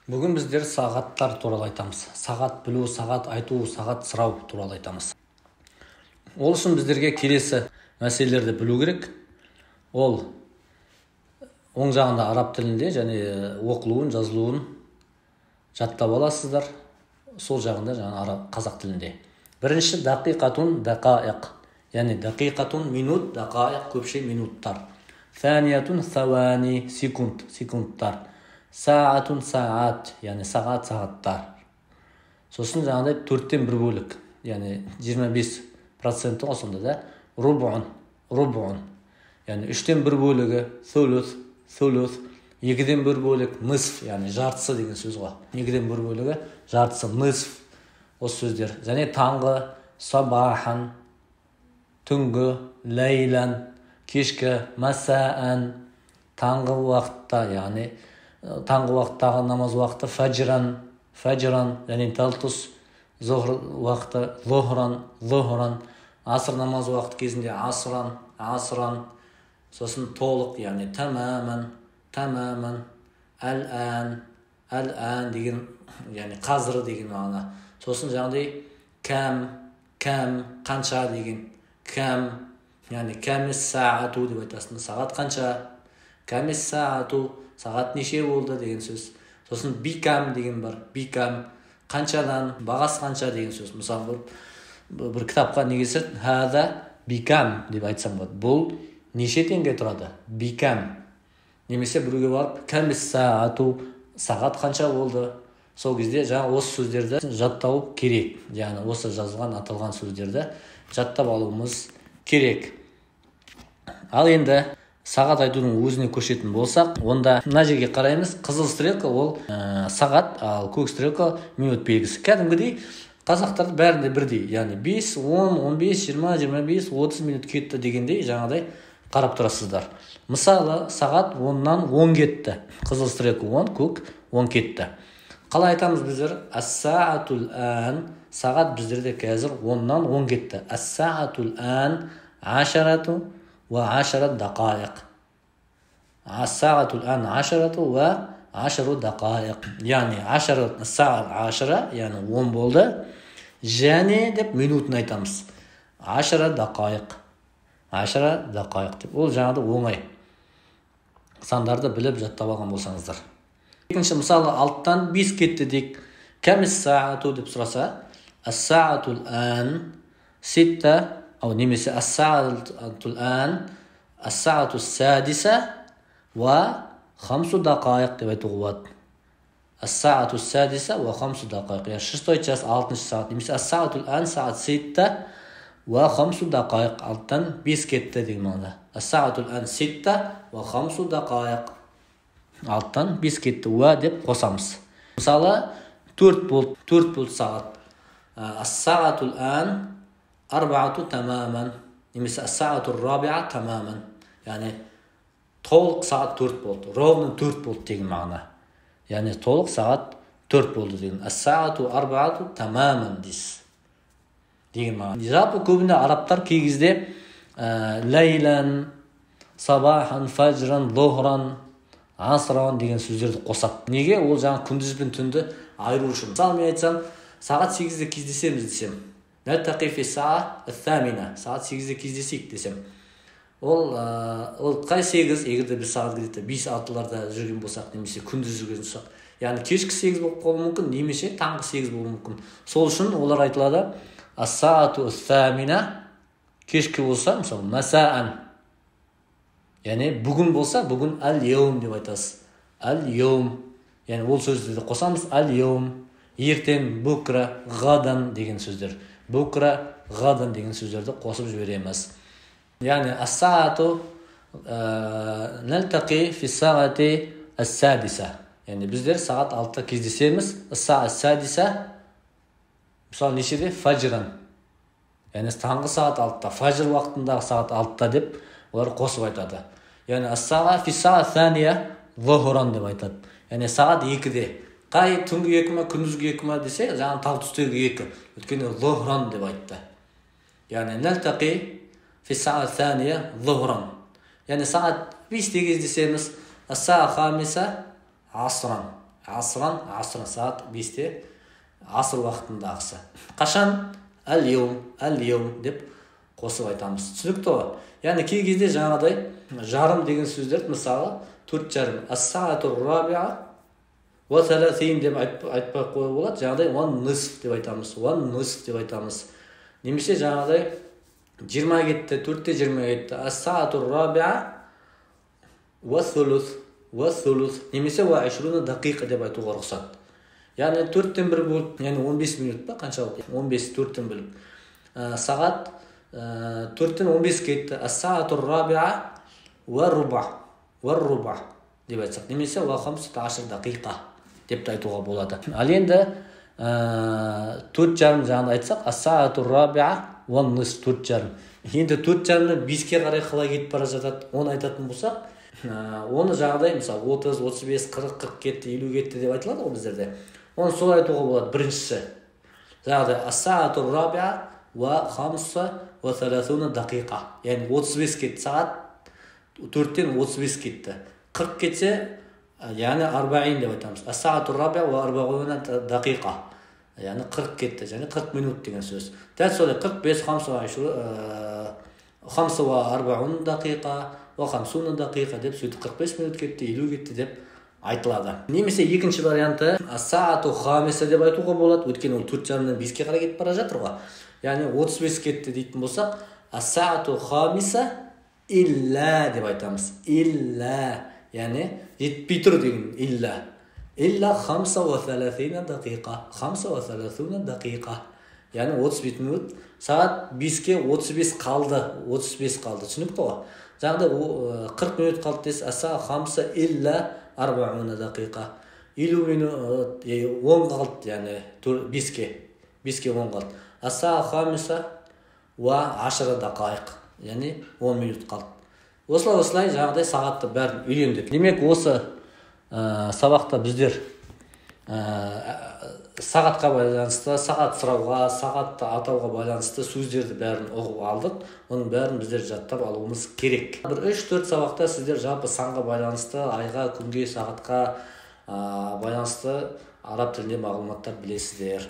Бүгін біздер сағаттар туралы айтамыз. Сағат білу, сағат айту, сағат сұрау туралы айтамыз. Ол үшін біздерге келесі мәселелерді білу керек. Ол оң жағында араб тілінде және оқылуын, жазылуын жаттап аласыздар. Сол жағында жаңа араб, қазақ тілінде. Бірінші дақиқатун дақайық, яғни дақиқатун минут, дақайық көпше минуттар. Thaniятун thawani секунд, секундтар. Саатун саат, яғни сағат, сағаттар. Сосын жаңағыдай 1/4 бөлік, яғни 25% ғой сонда да. Рубун, рубун, яғни 1/3 бөлігі, thuluth, thuluth, 1/2 бөлік, нысф, яғни жартысы деген сөз ғой. 1/2 бөлігі жартысы, нысф, осы сөздер. Және таңғы, сабахан, түнгі, ләйлән, кешкі, масаан, таңғы уақытта, яғни таңғы уақыттағы намаз уақыты фәжран, фәжран, және талтус, зохр уақыты, зохран, зохран, аср намаз уақыты кезінде асран, асран, сосын толық, яғни тамаман, тамаман, әл-ән, әл-ән деген, яғни қазір деген мағына. Сосын жаңағыдай кәм, кәм, қанша деген, кәм, яғни кәмис саату деп айтасың, сағат қанша, кәмис саату, сағат неше болды деген сөз. Сосын бикам деген бар, бикам, қаншадан, бағасы қанша деген сөз. Мысалы, бір кітапқа не келсе, хаза бикам деп айтсам болады. Бұл неше теңге тұрады? Бикам. Немесе біреуге барып, кәмис саату, сағат қанша болды? Сол кезде жаңа осы сөздерді жаттау керек. Яғни осы жазылған, аталған сөздерді жаттап алуымыз керек. Ал енді сағат айтудың өзіне көшетін болсақ, онда мына жерге қараймыз. Қызыл стрелка ол сағат, ал көк стрелка минут белгісі. Кәдімгідей қазақтардың бәрінде бірдей, яғни 5, 10, 15, 20, 25, 30 минут кетті дегендей жаңағыдай қарап тұрасыздар. Мысалы, сағат 10-нан 10 кетті. Қызыл стрелка 10, көк 10 кетті. Қалай айтамыз біздер? Ас-саатул ан, сағат біздерде қазір 10-нан 10 кетті. Ас-саатул ан ашарату ва ашарат дақайық. Ас-саатул ан ашарату ва ашару дақайық. Яғни ашарат саат ашара, яғни 10 болды. Және деп минутын айтамыз. Ашара дақайық. Ашара дақайық деп. Ол жаңағыдай оңай. Сандарды біліп жаттап алған болсаңыздар. Екінші мысалы, 6-тан 5 кетті дейік. Кәмис саату деп сұраса, ас-саатул ан ситта, ау немесе ас-саатул ан ас-саату садиса ва хамсу дақайық деп айтуға болады. Ас-саату садиса ва хамсу дақайық. Яғни шестой час, алтыншы сағат. Немесе ас-саатул ан саат ситта ва хамсу дақайық. 6-тан 5 кетті деген мағына. Ас-саатул ан ситта ва хамсу дақайық. 6-тан 5 кетті уа деп қосамыз. Мысалы, 4 болды, 4 болды сағат. Ас-саатул ан арбаату тамаман, немесе ас-саату рабиа тамаман. Яғни толық сағат 4 болды, ровно 4 болды деген мағына. Яғни толық сағат 4 болды деген. Ас-саату арбаату тамаман дейсіз деген мағына. Жалпы көбінде арабтар кей кезде ләйлән, сабахан, фәжран, зохран, асран деген сөздерді қосады. Неге? Ол жаңа күндіз бен түнді айыру үшін. Мысалы, мен айтсам, сағат 8-де кездесеміз десем, нәлтақи фи саа ат-тамина, сағат 8-де кездесейік десем, ол қай 8, егер де біз сағат где-то 5-6-ларда жүрген болсақ, немесе күндіз жүрген болсақ, яғни кешкі 8 болып қалуы мүмкін, немесе таңғы 8 болуы мүмкін. Сол үшін олар айтылады, ас-саату ат-тамина, кешкі болса, мысалы, масаан, яғни бүгін болса, бүгін әл-яум деп айтасыз. Әл-яум, яғни ол сөзді де қосамыз, әл-яум, ертең, букра, ғадан деген сөздер. Букра, ғадан деген сөздерді қосып жібереміз. Яғни ас-саату нәлтақи фи саати ас-садиса. Яғни біздер сағат 6-та кездесеміз. Ас-саа ас-садиса, мысалы, нешеде? Фәжран. Яғни таңғы сағат 6-та, фәжр уақытындағы сағат 6-та деп олар қосып айтады. Яғни ас-саа фи саа thaniya зохран деп айтады. Яғни сағат 2-де. Қай түнгі 2 ма, күндізгі 2 ма десе, жаңа тал түстегі 2. Өйткені зохран деп айтты. Яғни нәлтақи фи саа thaniya зохран. Яғни сағат 5-те кездесеміз. Ас-саа хамиса асран. Асран, асран сағат 5-те аср уақытындағысы. Қашан? Әл-еум, әл-еум деп қосып айтамыз. Түсінікті ғой? Яғни кей кезде жаңағыдай жарым деген сөздерді, мысалы, 4:30, ас-саату рабиа уа саласин деп айтпай қоюға болады. Жаңағыдай уан нысф деп айтамыз, уан нысф деп айтамыз. Немесе жаңағыдай 20 кетті, 4:20 кетті, ас-саату рабиа уа сулус, уа сулус, немесе уа ишруна дақиқа деп айтуға рұқсат. Яғни 4-тен 1 бөліп, яғни 15 минут па, қанша болды? 15, 4-тен бөліп. Сағат 4-тен 15 кетті. Ас-саату рабиа уа руба, уа руба деп айтсақ, немесе уа хамсата ашр дақиқа деп те айтуға болады. Ал енді 4:30 жағын айтсақ, ас-саату рабиа уа ныс, 4:30. Енді 4:30-дан 5-ке қарай қалай кетіп бара жатады, оны айтатын болсақ, оны жаңағыдай, мысалы, 30, 35, 40, 40 кетті, 50 кетті деп айтылады ғой біздерде. Оны солай айтуға болады. Біріншісі жаңағыдай ас-саату рабиа уа хамса уа саласуна дақиқа, яғни 35 кетті, сағат 4-тен 35 кетті. 40 кетсе, яғни арбаин деп айтамыз. Ас-саату рабиа уа арбауна дақиқа, яғни 40 кетті, және 40 минут деген сөз. Дәл солай 45, хамса уа арбауна дақиқа, уа хамсуна дақиқа деп сөйтіп 45 минут кетті, 50 кетті деп айтылады. Немесе екінші варианты ас-саату хамиса деп айтуға болады, өйткені ол 4:30-дан 5-ке қарай кетіп бара жатыр ғой. Яғни 35 кетті дейтін болсақ, ас-саату хамиса илля деп айтамыз. Илля, яғни жетпей тұр деген илля. Илля хамса уа саласина дақиқа, хамса уа саласуна дақиқа. Яғни 35 минут, сағат 5-ке 35 қалды, 35 қалды. Түсінікті ғой? Жаңағыдай 40 минут қалды десе, ас-саа хамса илля арбауна дақиқа. 50 минут, 10 қалды, яғни 5-ке 10 қалды. Ас-саа хамиса уа ашра дақайық, яғни 10 минут қалды. Осылай осылай жаңағыдай сағатты бәрін үйрендік. Демек, осы сабақта біздер сағатқа байланысты, сағат сұрауға, сағатты атауға байланысты сөздерді бәрін ұғып алдық. Оның бәрін біздер жаттап алуымыз керек. Бір 3-4 сабақта сіздер жалпы санға байланысты, айға, күнге, сағатқа байланысты араб тілінде мағлұматтар білесіздер.